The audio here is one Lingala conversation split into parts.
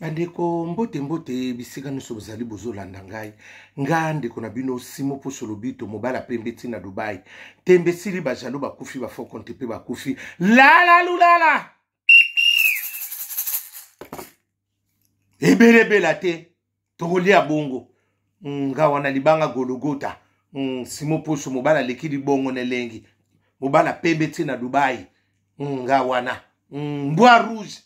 Bandeko, mbote mbote bisika nyonso bozali bozolanda ngai. Nga ndeko na bino Simo Poso Lobito, mobala pembe ti na Dubai. Tembe sili bajalo bakufi, bafo konte mpe bakufi. Lala lulala ebelebela te tokolia bongo. Nga wana libanga Gologota. Simo Poso mobala aleki libongo na elengi, mobala pembe ti na Dubai. Nga wana mbwa rouge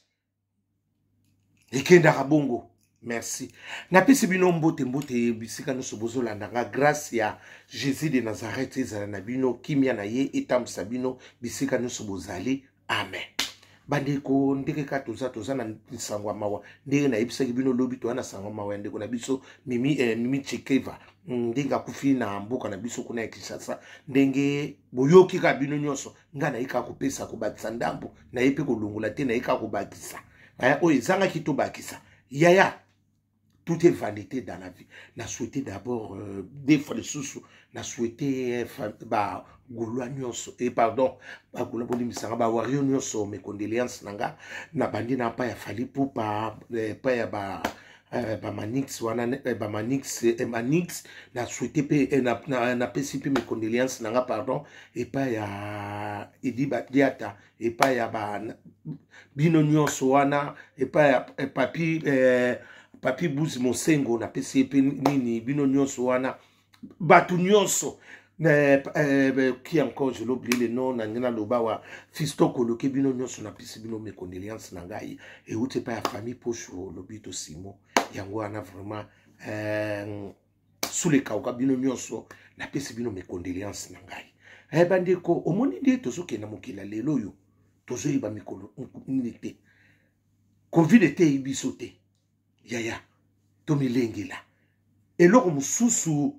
ekendaka bongo. Merci, napesi bino mbote mbote bisika nyonso bozolanda nga. Grâce ya Jésus de Nazareth ezala na bino, kimia na ye etambwisa bino bisika nyonso bozali. Amen. Bandeko, ndenge kaka toza na nsango ya mawa, ndenge nayebisaki bino lobi, toza na nsango ya mawa ya ndeko na biso Mimi Tshikeva, ndenge akufi na mboka na biso kuna ya Kinshasa. Ndenge boyoki kaka bino nyonso, ngai naye kaka kopesa, kobakisa ndambo, naye mpe kolongola te, naye kaka kobakisa oyo ezangaki tobakisa. Yaya, tout est vanité dans la vie. Na souhaité d'abord deux fois lisusu, na souhaité ba Gaulois nyonso, et pardon, ba Gaulois bolimbisanga, ba Warrior nyonso, mes condoléances na nga. Na bandi na pa ya Fally Ipupa, pa ya ba Manix wana, ba Manix, Manix, na souhaité pe, na pesi pe mes condoléances na nga, pardon, et pa ya Edi Badiata, et pa ya ba bino nyonso wana, et pa ya Papi Buzi Mosengo, na pesi pe nini bino nyonso wana, bato nyonso. Qui encore, je l'ai oublié le nom, na ngena loba wa Fisto Koloke, bino nyonso na pesi bino mes condoléances na ngai, et outi pa ya famille Posho Lobito Simo, yango wana vraiment sous les kauka, bino nyonso na pesi bino mes condoléances na ngai. Bandeko, omoni nde tozokenda mokili ya lelo oyo, tozoyeba mikolo nini te, Covid eteyi biso te. Yaya, tomilengela. Eloko mosusu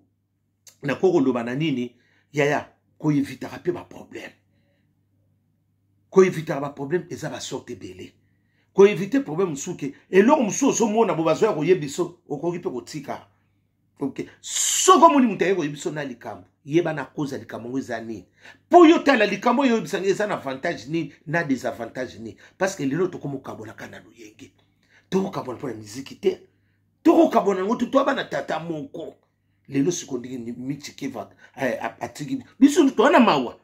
nakoki koloba na nini, yaya, koevitaka mpe baproblème. Koevitaka baproblème eza basorte ebele. Koevite problème mosusu ke eloko mosusu ozomona bo bazoya koyebi biso, okoki mpe kotika. Ok, soki omoni moto aye koyebi biso na likambo, yeba na koza likambo yango eza nini, mpo yo tala likambo oyo oyebisa ngai eza na avantage nini na désavantage nini. Parce que lelo tokomokabolaka na loyenge, tokokabola mpo na miziki te, tokokabola yango to toa bana tata moko. Lelo sikoyo ndenge Michikeva atiki biso, toa na mawa,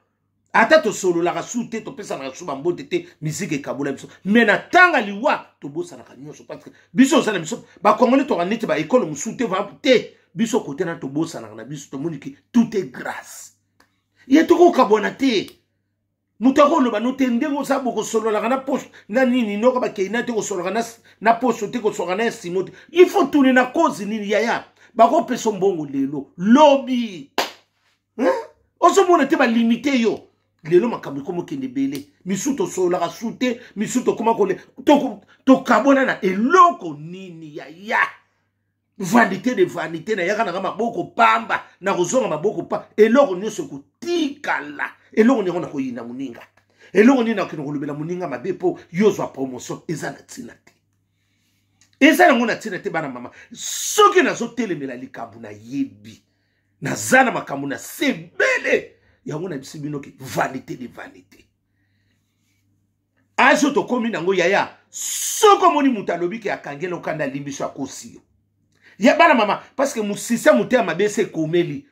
ata tosololaka su te, topesanaka su bambote te, miziki ekabola biso. Me na ntanga liwa tobosanaka nyonso, parce que biso oza na biso bakongoli, toka neti baekole mosusu te te, biso kote na tobosanaka na biso, tomoniki tout est grâce ye, tokokabwana te. Moto akoloba no te ndenge oza bokosololaka na poso na nini, noko bakei na te, kosololaka na poso te, kosololaka na esimo te. Il faut tune na cause nini, yaya. Bakopesa mbongo lelo lobi, ozomona te, balimite yo lelo, makambo ekoma okende ebele, misu tosololaka su te, misu tokoma kole tokabwana na eloko nini, yaya. Vanité de vanité, nayaka nanga maboko pamba, nakozonga maboko pamba. Eloko nyonso ekotikala, eloko nini nakoyina moninga, eloko nini nakokende kolobela moninga mabe mpo yo ozwa promotion, eza na ntina te, eza yango na ntina te. Bana mama, soki nazotelemela likambo, nayebi naza na makambo na sebele yango, na bisi bino ke vanité de vanité, azo tokomi nango. Yaya, soki omoni moto alobi ke akangeli okanda, alimbi so, akosi yo ya bana mama, parce que mosisa motema mabe ese ekomeli,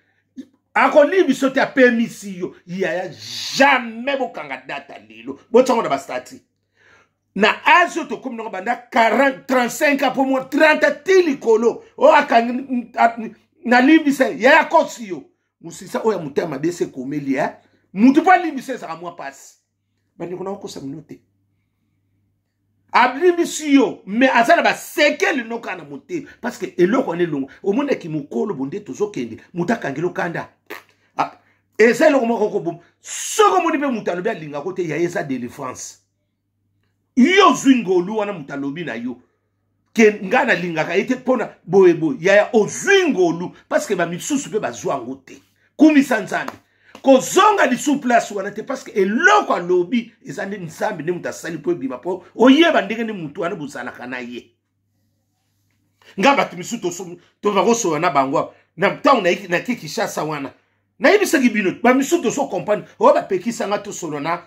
akolimbi so te, apemisi yo. Yaya, jamais bokanga data lelo, botiango na bastati na age oyo tokomi nango, banda 40 35 ans po mwa 30 ti likolo, oyo akangi nalimbisa, yaya, akosi yo. Mosisa oyo ya motema mabe ese ekomeli, mutu mpo alimbisa ezaka mwa pasi. Bandeko, na okosa bino te, abimbisi yo, me aza na basekele noka na motema, parce que eloko wana elongo omonaki mokolo bonde tozokende, moto akangeli okanda, eza eloko moko koboma. Soki omoni mpe moto alobi alingako te, ya eza délivrance. Yo ozwi ngolu wana, moto alobi na yo ke ngai nalingaka ye te mpona boye boye, yaya, ozwi ngolu, parce que bamisusu mpe bazwa yango te. Kumisa Nzambe, kozonga lisusu place wana te, parce que eloko alobi eza nde Nzambe nde moto asali mpo ebima, mpo oyeba ndenge nde moto wana bozalaka na ye. Nga bato misusu toza na bango na ntango nake Kinshasa wana, nayebisaki bino, bamisusu tozo comprendre oyo bapekisanga tosolo na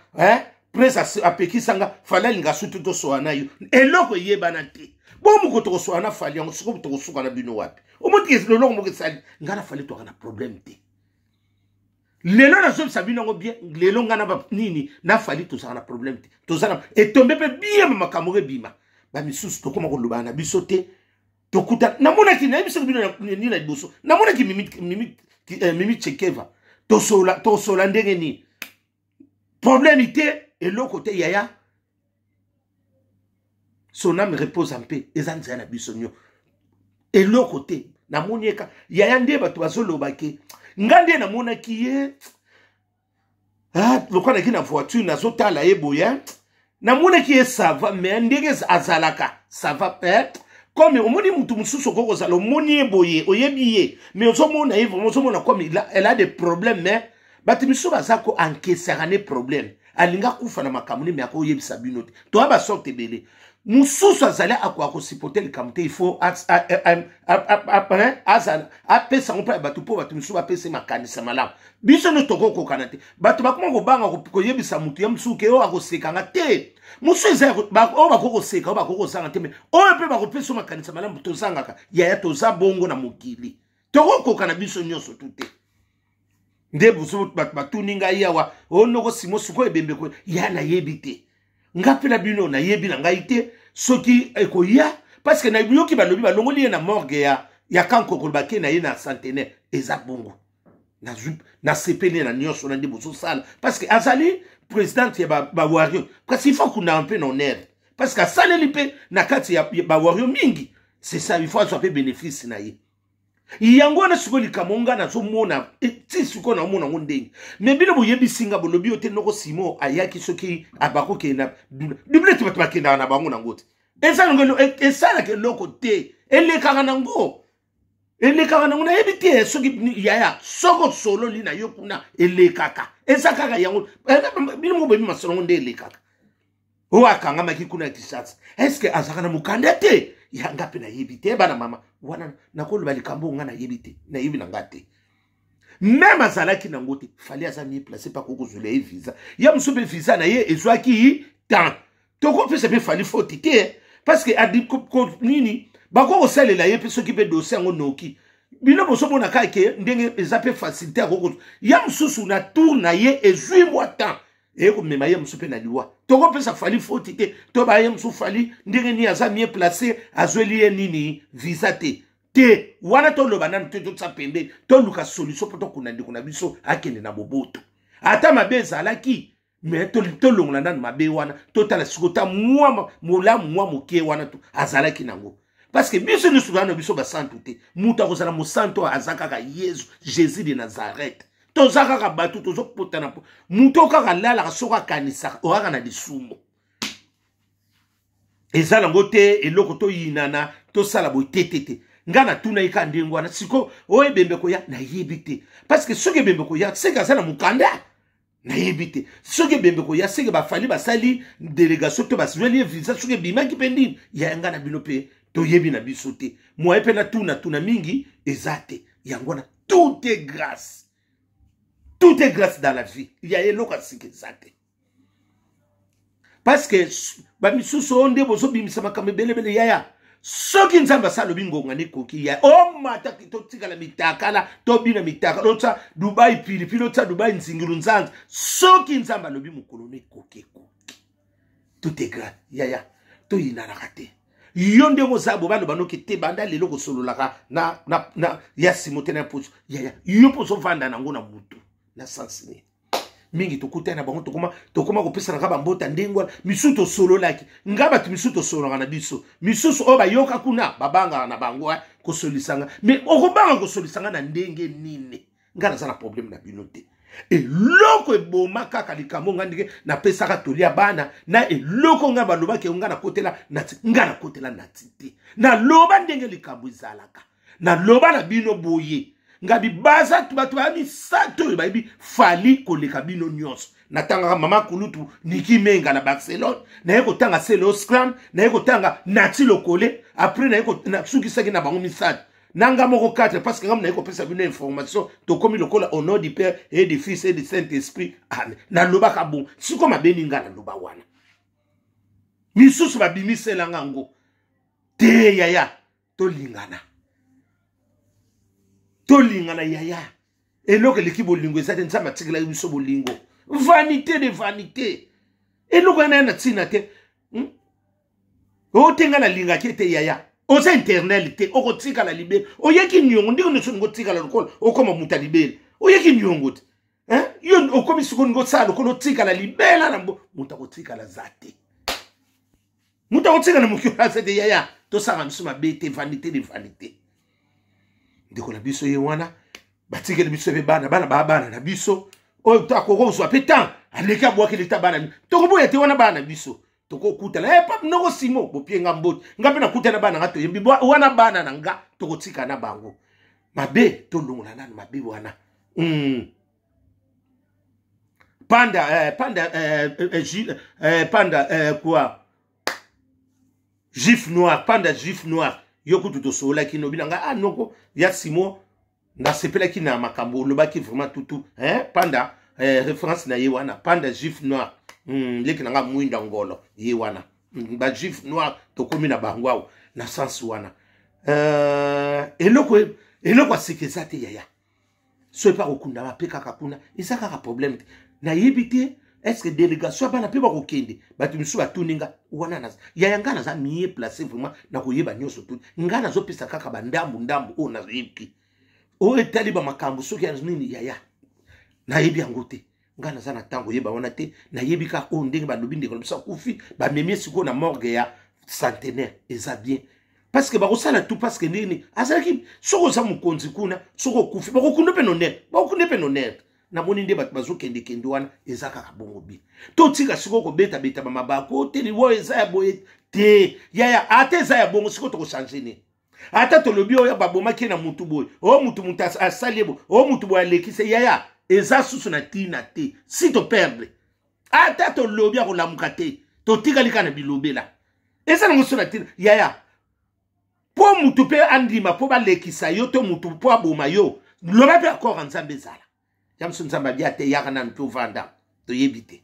prince, apekisanga fale alinga sutu tosola na yo, eloko eyebana te. Bo moko tokoswana na Fally yango sikoyo, tokosuka na bino wapi? Omotiki loloko moko esali ngai na Fally, toka na problème te. Lelo nazobisa bino yango bien, lelo ngai na nini na Fally tozalaka na problème te. Toza na etombe mpe bien, makambo ebima, bamisusu tokóma kolobana na biso te. Tokuta namonaki, nayebisaki bino nini na liboso, namonaki Mimi, Mimi, Mimi Chekeva, tosola tosola ndenge nini, problème te, eloko te. Yaya, son âme repose en paix. Eza nzela na biso nyo, eloko te. Namoni eka yaya nde bato bazoloba ke nga nde namonaki ye. Ah, lokola naki na voiture, nazotala ye boye, namonaki ye, ça va, mais ndenge azalaka, ça va, eh? Comme omoni mutu mosusu, okoki kozala omoni ye boye, oyebi ye, mais ozomona ye vraiment, ozomona comme elle a des problèmes. Mais bato misusu baza ko encaissaka ne problème, alingi akufa na makambo ne, mais akoyebisa bino te. Toya basorte ebele. Mosusu azali akoka kosupporter likambo te, il faut apesa yango mpo ya bato, mpo bato misusu bapesa makanisa malamu. Biso nyonso tokokokana te. Bato bakoma kobanga koyebisa motu ya mosusu ke oyo akosekanga te. Mosusu eza oyo bakoki koseka, oyo bakoki kozanga te, mais oyo mpe bakopesa makanisa malamu tozangaka. Yaya, toza bongo na mokili, tokokoka na biso nyonso tu te. Nde bato batuni ngai awa: "O noko Simo, sikoyo ebembe ko ya?" Nayebi te, nga mpe na bino nayebi na ngai te soki ekoya, parce que nayoki balobi balongoli ye na morgue ya Kankokolo, bake na ye na Centenaire. Eza bongo, nasepeli na nyonso na nde bozosala, parce que azali présidente ya bawarrior ba, kasi il faut akundaka mpe na honneur, parce que asaleli mpe na kati ya bawarrior mingi. C'est ça, il faut azwa mpe bénéfice na ye. Yango wana sikoyo likambo nga nazomona ti sikoyo, naomona yango ndenge me bino boyebisi nga, bolobi yo te noko Simo ayaki, soki bakokende double te, bato bakendaka na bango nango te. Eza nango, esalaka eloko te, elekaka nango, elekaka nango. Nayebi te soki yaya, soki osololi na yo kuna, elekaka, eza kaka yango. Bino moko boyebi masolo ngo nde elekaka. Oyo akangamaki kuna ya Kinshasa, est-ce azalaka na mokanda te? Yanga mpe nayebi te. Bana mama wana, nakoloba likambo nga nayebi te, nayebi na nga te. Même azalaki nango te, Fally aza mieux placé mpa kokozwela ye visa ya mosusu. Mpe visa na ye ezwaki temps, tokopesa mpe Fally faute te, parce que nini bako kosalela ye mpe soki mpe dossier yango noki. Bino bozomona kaka ke ndenge eza mpe facilité akokozwa ya mosusu na tour na ye, ezwi mwa temps, eye komema ye mosusu mpe na liwa. Tokopesa Fally faute te. To baye mosusu, Fally ndenge nini aza mieux placé, azweli ye nini visa te te. Wana toloba nanu te, totisa pembeni, toluka solution mpo tokunda ndeko na biso, akende na boboto. Ata mabe ezalaki, mais tolongola nanu mabe wana, totala sikoyo ta mwa molamu, mwa moke wana to azalaki nango, parce que biso nyonso toza na biso basantu te. Moto akozala mosantu aza kaka Yesu, Jésus de Nazareth. Toza kaka bato, tozopotana mpo moto kaka alalaka, soki akanisaka okaka na lisumu, eza nango te eloko toyinana, tosala boye te te te. Nga natuna ye kaka ndenge wana. Sikoyo oyo ebembe koya, nayebi te, parce que soki ebembe koya, seke aza na mokanda. Nayebi te soki ebembe koya, seke bafali basali délégation to bazweli ye visa, soki ebimaki mpe nini. Ya nga na bino mpe toyebi na biso te, moye mpe natuna tuna mingi eza te. Yango wana, tout est grâce, tout est grâce dans la vie. Ya eloko ya sika eza te, parce que bamisusu oyo nde bozobimisa makambo ebelebele. Yaya, soki Nzambe asala, alobi ngonga nekoki ya omata, totikala mitakala, tobina mitakala, otya Dubai pilipili, otya Dubai nzingilu nzanza. Soki Nzambe alobi mokolo no ekoki, ekoki. Tout est grâce, yaya. Toyinanaka te. Yo ndenge oza bo, baloba noki te, banda lelo kosololaka na ya Simo te na poso. Yaya, yo mpo ozovanda nango na mutu na sens nini? Mingi tokutani na bango, tokoma kopesanaka bambota ndenge wana. Misusu tosololaki nga, bato misusu tosololaka na biso, misusu oyo bayoka kuna babangaka na bango kosolisanga. Mais okobanga kosolisanga na ndenge nini? Nga naza na problème na bino te. Eloko eboma kaka likambo nga ndenge napesaka tolia bana na eloko nga balobaki, nga nakotela nati, nga nakotela nati te. Naloba ndenge likambo ezalaka, naloba na bino boye. Ngabi baza bato baya misato oyo bayebi Fally koleka bino nyonso. Natangaka mama kulutu Niki Menga na Barcelone, naye kotanga Selo Scram, naye kotanga Nati Lokole, après naye nasukisaki na bango misato na nga moko 4, parce que nga naye kopesa bino information. Tokomi lokola au nom du Père et du Fils et du Saint Esprit, amen. Nalobaka bon, siko mabeni nga naloba wana, misusu babimiselanga yango. Te yaya, tolingana, tolingana yaya. Eloko eleki bolingo eza te. Nzambe atikelaki biso bolingo. Vanité de vanité, eloko yana ya na ntina te. Oyo te, ngai nalingaki ete yaya, oza internel te, okotikala libele. Oyeki niongo ndenge nyonso olingi otikala lokola okoma moto ya libele. Oyeki niongo te, yo okomi sikoyo olingi osala lokola otikala libela na moto akotikala za te. Moto akotika na mokili aza te yaya. Tosala biso mabe te. Vanité de vanité. Ndeko na biso ye wana batikeli biso mpe bana, bana baa bana na biso oyo akoki kozwa mpe temps aleki abwakeli ta bana, tokoboya te. Wana bana na biso tokokutana. Eh, pape noko Simo bopie nga mbote, nga mpe nakutana bana nga, toyembi wana bana na nga, tokotika na bango mabe. Tolongola nanu mabe wana. Panda, panda, eh, panda, quoi, juif noir, panda juif noir, yo kutu tosololaki nobi na nga. Ah, noko ya Simo, nasepelaki na makambo olobaki vraiment tutu, hein? Panda, référence na ye wana, panda juif noir, leki na nga mwinda ngolo ye wana. Bajuif noir tokomi na bango awa na sens wana. Eloko asika eza te yaya. Soki mpe akokundama mpe kaka kuna, eza kaka problème te. Nayebi te est ce que délégation ya bana mpe bakokende. Bato misusu batuni nga wana na yaya. Nga naza mieux placé vraiment na koyeba nyonso tu. Nga nazopesa kaka bandambu ndambu oyo nayebi, oyo etali bamakambo soki ya nini yaya, nayebi yango te. Nga naza na ntango oyeba wana te. Nayebi kaka oyo ndenge balobi ndeko na biso akufi, bamemi sikoyo na morgue ya Centenaire. Eza bien parce que bakosala tout, parce que ndenge azalaki, soki oza mokonzi kuna, soki okufi, bakokunda mpe nonere, bakokunda mpe nonere. Namoni nde bato bazokendekende wana, eza kaka bongo bi. Totika sikoyo kobetabeta bamabako te. Liwa eza ya boye te yaya, ata eza ya bongo, sikoyo tokochange nini? Ata tolobi oyo babomaki ye na mutu boye, oyo mutu mutu asali ye boye, oyo mutu boye alekisi, yaya, eza susu na ntina te. Si toperdre, ata tolobi akolamuka te, totikali kaka na bilobela. Eza nango so na ntina yaya. Mpo mutu mpe andima mpo balekisa yo to mutu mpo aboma yo, loba mpe accord ya Nzambe ezala ya mosu. Nzambe abia te, yaka nanu mpe ovanda, toyebi te.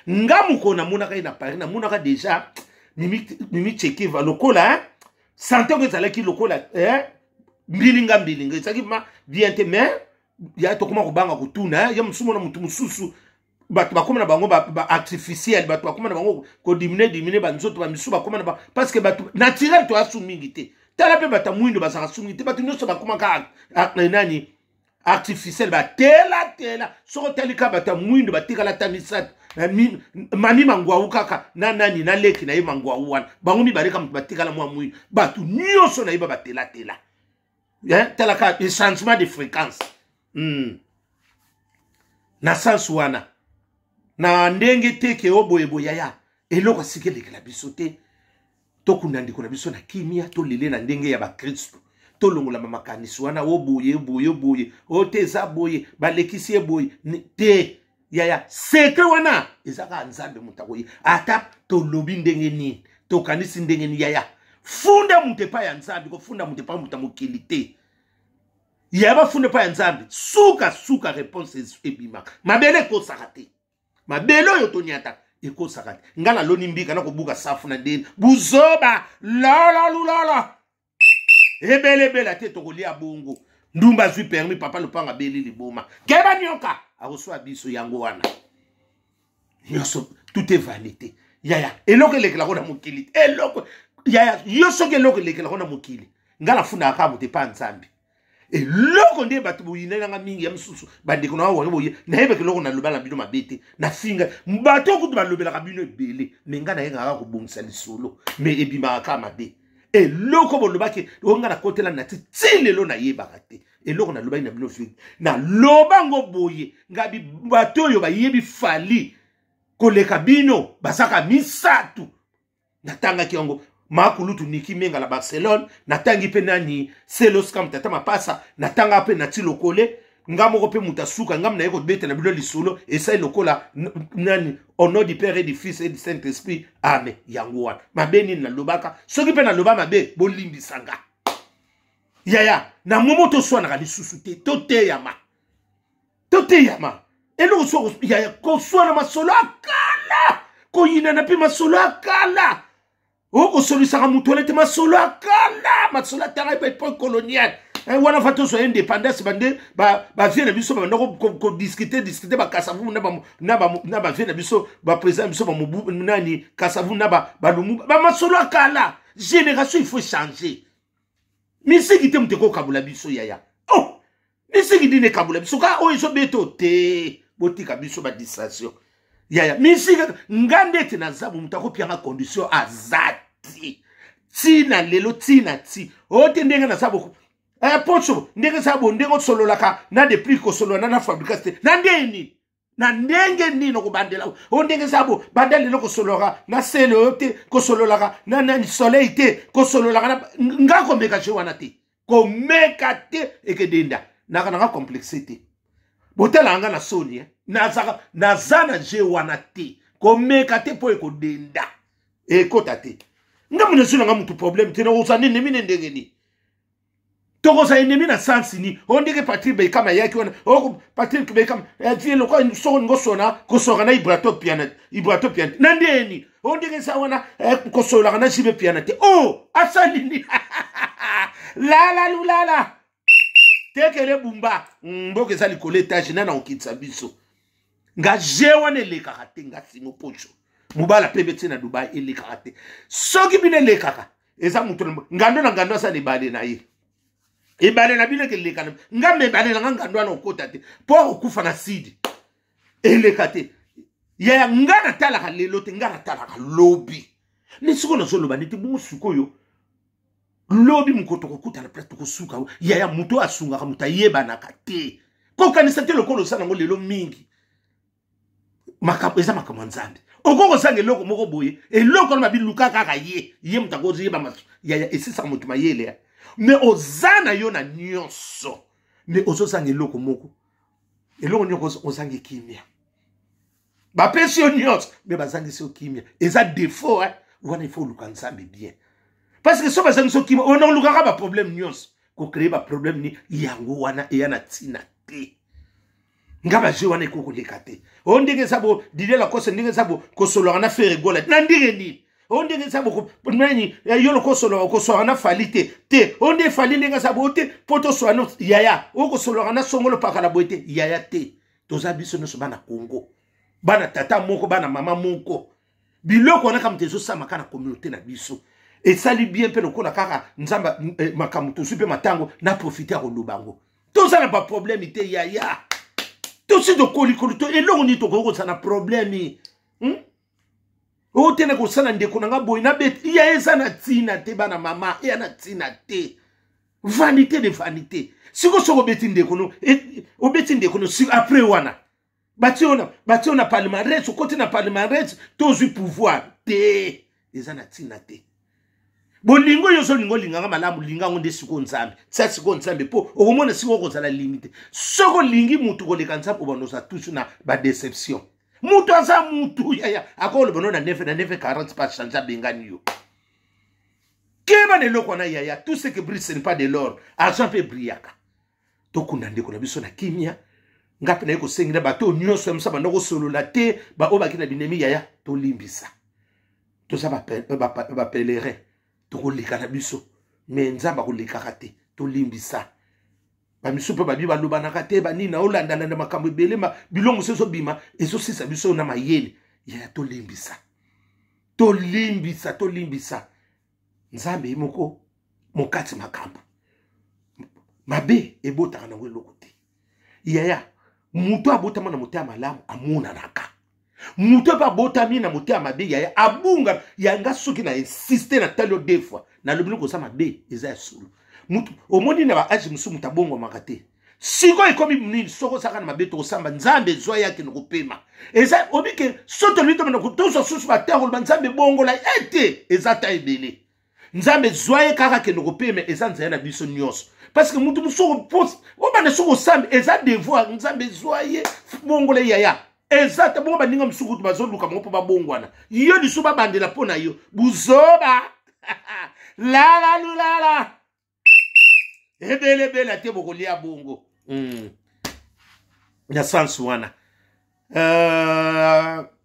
Nga mokolo namonaka ye na Paris, namonaka déjà Mimi Tshekeva lokola, hein? Santé yango ezalaki lokola, hein? Mbilinga mbilinga, ezalaki ma bien te. Mais ya tokoma kobanga kotuna ya mosusu, mona motu mosusu, bato bakoma na bango baartificiel, bato bakoma na bango kodimine dimine banzoto, bamisusu bakoma na parce que bato naturel toya su mingi te. Tala mpe bato ya mwindo bazalaka su mingi te. Bato nyonso bakoma kaka nani, artificiel, batelatela. Soki otali kaka bato ya mwindo batikala ata misato, Mami Mangwau kaka na nani, na leki na ye Mangwau wana, bango mibale kaka moto batikala mwa mwindo. Bato nyonso nayeba batelatela. Tala kaka changement de fréquence. Na sens wana na ndenge te ke o boye boye yaya, eloko asika elekela biso te. Tokunda ndeko na biso na kimia, tolele na ndenge ya bakristu, tolongolama makanisi wana o boye boye boye, o te eza boye, balekisi ye boye te yaya. Secret wana eza kaka Nzambe moto akoye. Ata tolobi ndenge nini, tokanisi ndenge nini yaya, funda moto epai ya Nzambe, kofunda moto epai moto ya mokili te yaya. Bafunda epai ya Nzambe, suka suka réponse ebimaka. Mabele ekosaka te, mabele oyo toniataka ekosaka te. Ngai naloni mbika, nakobuka safu na ndeni buzoba lolo lulolo ebelebela te, tokolia bongo. Ndumba azwi permis, papa lopango abeli liboma, keba nyoka akoswa biso. Yango wana nyonso, tout est vanité yaya. Eloko elekelako na mokili, eloko yaya, yo soki eloko elekelako na mokili, ngai nafundaka kaka moto epa Nzambe. Eloko nde bato boyinelanga mingi ya mosusu, bandeko na wange boye, nayebaka eloko naloba na bino mabe te, nafinga bato kutu balobelaka bino ebele. Me ngai nayengaka kobongisa lisolo, me ebimaka kaka mabe. Eloko bolobaki oyo ngai nakotela na ti ti lelo nayebaka te. Eloko nalobaki na bino, naloba ngo boye, ngai bato oyo bayebi Fally koleka bino bazaka misato. Natangaki yango makulutu Niki Menga na Barcelone, natangi mpe nani, Seloskam tata mapasa, natanga mpe Nati Lokole. Nga moko mpe moto asuka ngam naye kobeta na bino lisolo esali lokola nani, au nom du Père et du Fils et du Saint Esprit, amen. Yango wana mabe nini nalobaka? Soki mpe naloba mabe, bolimbisa nga yaya. Na momo toswanaka lisusu te, toteyama, toteyama. Eloko so yaya, koswana masolo ya kala, koyinana mpe masolo ya kala. Okosolisaka moto wana te, masolo ya kala, masolo atanga epoque coloniale. Eh, wana fa tozwa indépendance, bande bavie na biso babanda kodiscute discute, bakasavu na bavie na biso, baprésident na biso, bamobu nani, Kasavu na Balumumba, bamasolo ya kala. Génération, il faut changer. Misiki te moto ekokabola biso, yaya. Oh, misiki nini ekabola biso? Kaka oyo ezobeto te, botika biso badistraction, yaya. Misiki nga ndeti naza bo, moto akopianga condition aza ti ntina lelo, ntina ti oyo te. Ndenge naza bo, eh, poso ndenge eza bo, ndenge osololaka na Depuis, kosolola na Fabricas te. Na ndenge nini? Na ndenge nini okobandela o ndenge eza bo? Banda lelo kosololaka na sele oyo te, kosololaka na soleil te, kosololaka na nga. Komeka je wana te, komeka te, ekedenda naka nanga complexe te. Botalaka nga na soni, eh? Naza na je wana te, komeka te, mpo ekodenda, ekota te. Nga mona ezwi nanga mutu problème te. Nakozala nini mine? Ndenge nini tokozala ennemi na sansi ni o ndenge Patrick Bekam ayaki wana? O Patrick Bekam vie lokola soko ningo sona kosoka na Ibrato Piana, Ibrato Piana na ndeni o ndenge eza wana, kosololaka na Jibe Piana te. O asali nini? Lala lulala tekele bumba, mboka eza likolo etage, nana okitisa biso? Nga je wana elekaka te. Nga Singo Pocho, mobala pembe tie na Dubai, elekaka te. Soki bino elekaka, eza moto ngando na ngando aza na ebale na ye. Ebale na bino ekeleka na ngambe, ebale na nga ngando wana okota te, mpo akokufa na sidi. Eleka te, yaya. Nga natalaka lelo te, nga natalaka lobi. Me sikoyo nazoloba neti bongo, sikoyo lobi mokolo tokokutana place tokosuka, yaya. Moto oyo asungaka moto ayebanaka te. Kokanisa te lokola oza nango lelo mingi. Makambo eza makambo ya Nzambe. Okoki kozanga eloko moko boye, eloko wana babiluka kaka ye, ye moto akoyeba. Yaya, esisaka moto mayele ya me oza na yo na nyonso, me ozozanga eloko moko. Eloko nyonso ozangi kimia. Bapesi yo nyonso, me bazangisi yo kimia. Eza défaut, eh? Wana ifo oluka Nzambe bien, parce que so bazangisi yo kimia, ona olukaka baproblème nyonso, kocreye baproblème ni yango wana eya na ntina te. Nga baje wana ekoki koleka te. O ndenge eza bo, Didier Lacoste, ndenge eza bo, kosololaka na Ferre Gola na ndenge nini? O ndenge eza bo, nani yo lokosololaka, kosololaka na Fally te te. O nde Fally ndenge eza bo te, mpo tosola yaya, okosololaka na songolo pakala boye te, yaya te. Toza biso nyonso bana Congo, bana tata moko, bana mama moko. Biloko wana kaka moto ezosamaka na communauté na biso, esali bien mpe lokola kaka Nzambe makambo tozwi mpe matango na profite ya koloba yango. Toza na baproblème te, yaya. Tosi tokolikoli to eloko nini tokoki kozala na problème, Oyo te na kosala ndeko na nga boye na beti ya, eza na ntina te. Bana mama, eya na ntina te. Vanité de vanité. Siko soki obeti ndeko no, obeti ndeko no, après wana batie yo na palmarès, okoti na palmarès, tozwi pouvoir te. Eza na ntina te. Bolingo oyo ozolinga, olinganga malamu, linga yango nde sikoyo Nzambe. Tia sikoyo Nzambe, mpo okomona sikoyo okozala limite. Soki olingi mutu koleka Nzambe, obanda ozala toujours na badéception. Mutu aza mutu, yaya. Akoloba no na 9 na 9 40 pa change, abengani yo. Keba na eloko wana, yaya. Tout ce que brille, ce n'est pas de l'or. Argent mpe brillaka. Tokunda ndeko na biso na kimia. Nga mpe naye kosengela bato oyo nyonso ya mosa banda kosolola te, baoyo baki na binemi, yaya, tolimbisa. Toza bapèlerin, tokoleka na biso, me Nzambe akolekaka te. Tolimbisa bamisu mpe babi balobanaka te, banini naolandalanda makambo ebele, bilongo mosusu ezobima, ezosisa biso na mayele. Yaya, tolimbisa, tolimbisa, tolimbisa. Nzambe ye moko mokati makambo mabe ebotaka nango eloko te, yaya. Moto abotama na motema malamu amonanaka, moto mpe abotami na motema mabe, yaya, abunga yanga. Soki na insiste, natali yo deux fois, nalobi noko oza mabe, eza ya solo. Mutu omoni na baage mosusu, moto abongwamaka te. Sikoyo ekomi nini? Soki ozalaka na mabe, tokosamba Nzambe ezwa ye akende kopema. Eza obike so tolobi tomana tozwa susu batere koloba Nzambe bongola ete eza ta ebele. Nzambe zwa ye kaka akende kopema, eza nzela na biso nyonso, parce que mutu mosusu obanda soki osambi, eza devoir. Nzambe zwa ye, bongola yaya, eza te bongo. Baninga mosusu kutu bazoluka bango mpo babongwana, yo lisusu babandela mpo na yo buzoba. Lala lulala ebelebela te, bokolia bongo. Na sens wana,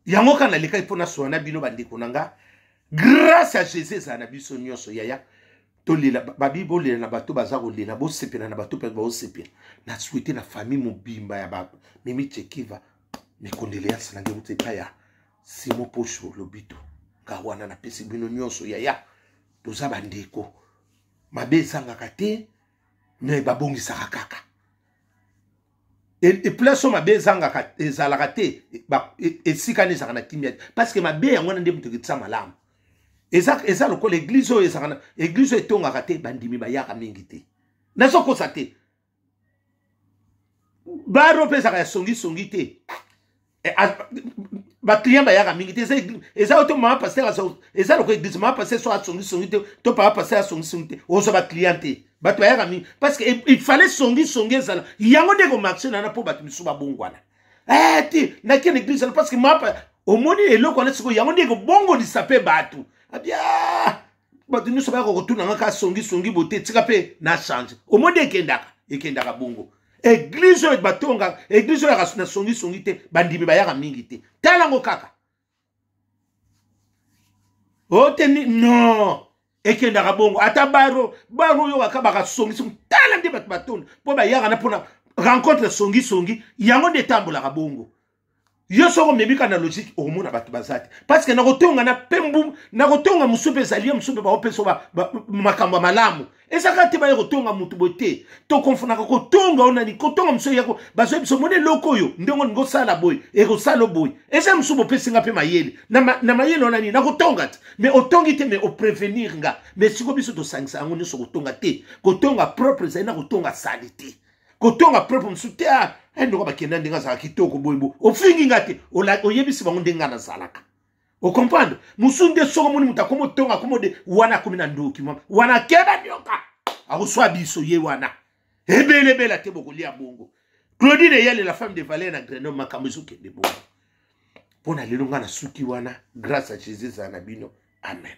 yango kaka nalekaki mpo nasola na bino, bandeko na nga. Grâce à Jésus ezala na biso nyonso. Yaya, tolela babi, bolela na bato baza kolela, bosepela na bato mpe baosepela. Na souhaite na famille mobimba ya ba Mimi Chekiva mes condoléances na ngai epai ya Simon Posho Lobito. Nga wana napesi bino nyonso, yaya, toza bandeko. Mabe ezangaka te, me babongisaka kaka. E place oyo mabe ezangaka ezalaka te, esika nde ezalaka na kimia te, parce que mabe yango wana nde moto ekitisa malamu. Eza lokola eglise oyo ezalaka na eglise oyo etongaka te, bandimi bayaka mingi te. Nazokosa te, baro mpe ezalaka ya songisongi te, baclient bayaka mingi te. Eza oyo to mama paster, eza lokola eglise mama paster so asongisongi te, to papa paster asongisongi te, ozwa baclient te, bato bayaka mingi, parce que il fallait songisongi ezala, yango nde ekomarche nana mpo bato misusu babongwana. Eh, te nake na eglise parce que mapa omoni eloko wana sikoyo, yango nde ekobongolisa mpe bato. Abia bato nyonso bayaka kotuna nga kaka songisongi bote, tika mpe na change. Omoni ekendaka bongo. Eglise oyo batonga, eglise oyo yaka na songisongi te, bandimi bayaka mingi te. Tala yango kaka o te, non, ekendaka bongo. Ata baro baro oyo kaka bakasongisongi, tala nde bato batonda mpo bayaka na mpona rencontre songisongi, yango nde etambolaka bongo. Yo soko omemi kaka na logique, okomona bato baza te, parce que nakotonga na mpe mbu, nakotonga mosusu mpe ezali ye mosusu mpe baopesa makambo ya malamu. Ezaka te baye kotonga motu boye te, tokonfonaka kotonga oyo nani kotonga mosusu yako bazwa biso. Moni eloko oyo ndenge olingi osala boye, ekosala boye. Eza mosusu bopesi nga mpe mayele na mayele wana nini nakotonga te, mais otongi te, mais oprevenir nga. Mais siko biso tosangisa yango nyonso, kotonga te, kotonga propre ezali na kotonga sali te, kotonga propre mosusu te. Ah, eh, ndoko bakenda ndenge azalaka kitoko boye boye, ofingi nga te, oyebisi bango ndenge nga nazalaka, ocomprendre. Mosusu nde soko omoni moto akomi otonga, akomi ode wana, akomi na ndoki mama wana, akeba nyoka akoswa biso ye wana ebelebela te, bokolia bongo. Claudine Eyale, la femme de Valère na Grenoble, makambo ezokende bongo mpo na lelo. Nga na suki wana. Grâce à Jésus ezala na bino, amen.